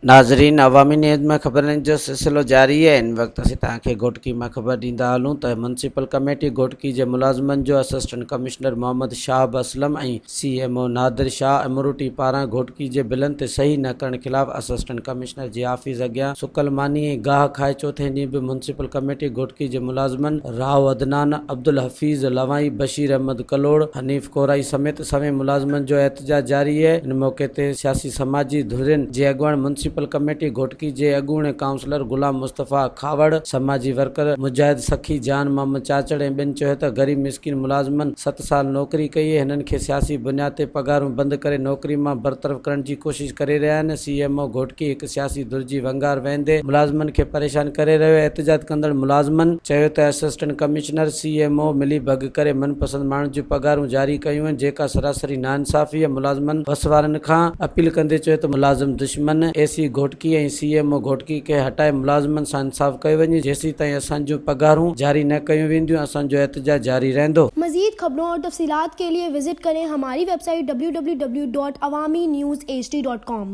ناظرين عوامي نيوز ۾ خبرن جو سلسلو جاري آهي ان وقت اسين توهان کي گهوٽڪي مان خبر ڏيندا هلون ته ميونسپل ڪميٽي گهوٽڪي جي ملازمن جو assistant commissioner Muhammad Shahab Aslam ۽ C M O Nadir Shah Amroti پاران گهوٽڪي جي بلن تي صحيح نه ڪرڻ خلاف اسسٽنٽ ڪمشنر جي آفيس اڳيان سڪل ماني ۽ گاهه کائي چوٿين ڏينهن به ميونسپل ڪميٽي گهوٽڪي جي ملازمن رائو عدنان، عبدالحفيظ لوائي، بشير احمد ڪلوڙ، حنيف ڪورائي سميت سوين ملازمن جو احتجاج جاري اهي. ان موقعي تي سياسي سماجي ڌرين جي اڳواڻ ميونسپل ڪميٽي گهوٽڪي جي اڳوڻي ڪائونسلر غلام مصطفيٰ کهاوڙ، سماجي ورڪر مجاهد سخي، جان محمد چاچڙ ۽ ٻين چيو ته غريب مسڪين ملازمن ست سال نوڪري ڪئي اهي هنن کي سياسي بنياد تي پگهارون بند ڪري نوڪري مان برطرف ڪرڻ جي ڪوشش ڪري رهيا آهن، سي ايم او گهوٽڪي هڪ سياسي ڌر جي ونگار وهندي ملازمن کي پريشان ڪري رهيو آهي، احتجاج ڪندڙ ملازمن چيو ته assistant commissioner, C M O ملي ڀڳ ڪري من پسند ماڻهن جون پگهارون جاري ڪيون آهن جيڪا سراسري ناانصافي آهي، ملازمن وس وارن کان اپيل ڪندي چيو ته ملازم دشمن A C Ghotki ۽ C M O Ghotki کي هٽائي ملازمن سان انصاف ڪيو وڃي، جيسيتائين اسان جون پگهارون جاري نه ڪيون وينديون اسان جو احتجاج جاري رهندو. مزيد خبرون اور تفصيلات کے لئے وزٽ ڪرين ھماري web site www.awamiNewsHD.com.